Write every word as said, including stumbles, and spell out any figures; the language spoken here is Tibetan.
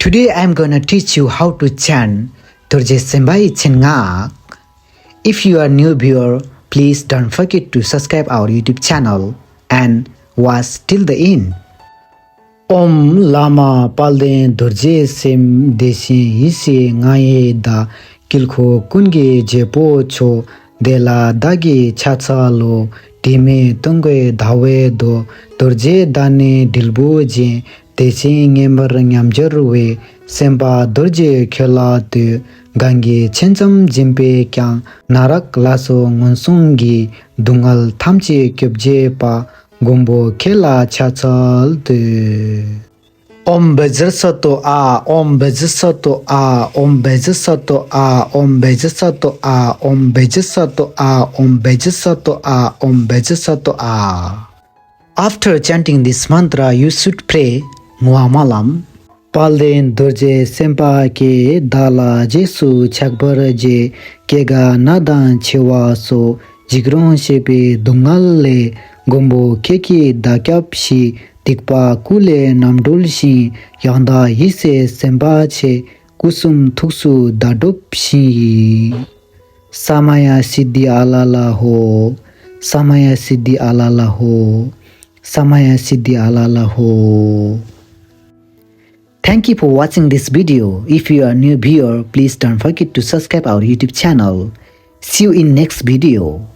Today I'm gonna teach you how to chant རྡོ་རྗེ་སེམས་དཔའི་མཚན་སྔགས། If you are new viewer, please don't forget to subscribe our YouTube channel and watch till the end. ཨོཾ་བླ་མ་དཔལ་ལྡན་རྡོ་རྗེ་སེམས། བདེ་ཆེན་ཡེ་ཤེས་ལྔ་ཡི་བདག་དཀྱིལ་འཁོར་ཀུན་གྱི་རྒྱལ་པོ་མཆོག་དེ་ལ་བདག་གིས་ཕྱག་འཚལ་ལོ། དྲི་མེད་སྟོན་ཀའི་ཟླ་བའི་མདོག་རྡོ་རྗེ་བདག་ནི་དྲིལ་བུ་ཅན། བདེ་ཆེན་ངེས་པར་མཉམ་སྦྱོར་བའི། སེམས་དཔའ་རྡོ་རྗེ་ཁྱོད་ལ་འདུད། གང་གིས་མཚན་ཙམ་སྦྱིན་པས་ཀྱང་། ན་རག་ལ་སོགས་ངན་སོང་གི། སྡུག་བསྔལ་ཐམས་ཅད་སྐྱོབ་བྱེད་པ། མགོན་པོ་ཁྱེད་ལ་ཕྱག་འཚལ་འདུད། ཨོཾ་བཛྲ་སཏྭ་ཨཱཿ་ཨོཾ་བཛྲ་སཏྭ་ཨཱཿ་ཨོཾ་བཛྲ་སཏྭ་ཨཱཿ་ཨོཾ་བཛྲ་སཏྭ་ཨཱཿ་ཨོཾ་བཛྲ་སཏྭ་ཨཱཿ་ཨོཾ་བཛྲ་སཏྭ་ཨཱཿ་ཨོཾ་བཛྲ་སཏྭ་ཨཱཿ After chanting this mantra, you should pray བསྔོ་བ་སྨོན་ལམ། དཔལ་ལྡན་རྡོ་རྗེ་སེམས་དཔའ་ཁྱེད། བདག་ལ་རྗེས་སུ་ཆགས་པར་བྱེད། སྐྱེ་རྒ་ན་དང་འཆི་བ་སོགས། འཇིགས་རུང་སྐྱེ་བའི་སྡུག་བསྔལ་ལས། མགོན་པོ་ཁྱེད་ཀྱིས་བདག་སྐྱབས་ཤིག་སྡིག་པ་ཀུན་ལས་རྣམ་གྲོལ་ཞིང་། ཡང་དག་ཡེ་ཤེས་སེམས་དཔའ་ཆེ། སྐུ་གསུང་ཐུགས་སུ་བདག་སྒྲུབ་ཞིང་ཡིན། ས་མ་ཡ་སིདྡྷི་ཨ་ལ་ལ་ཧོ། ས་མ་ཡ་སིདྡྷི་ཨ་ལ་ལ་ཧོ། ས་མ་ཡ་སིདྡྷི་ཨ་ལ་ལ་ཧོ། Thank you for watching this video. If you are new viewer, please don't forget to subscribe our YouTube channel. See you in next video.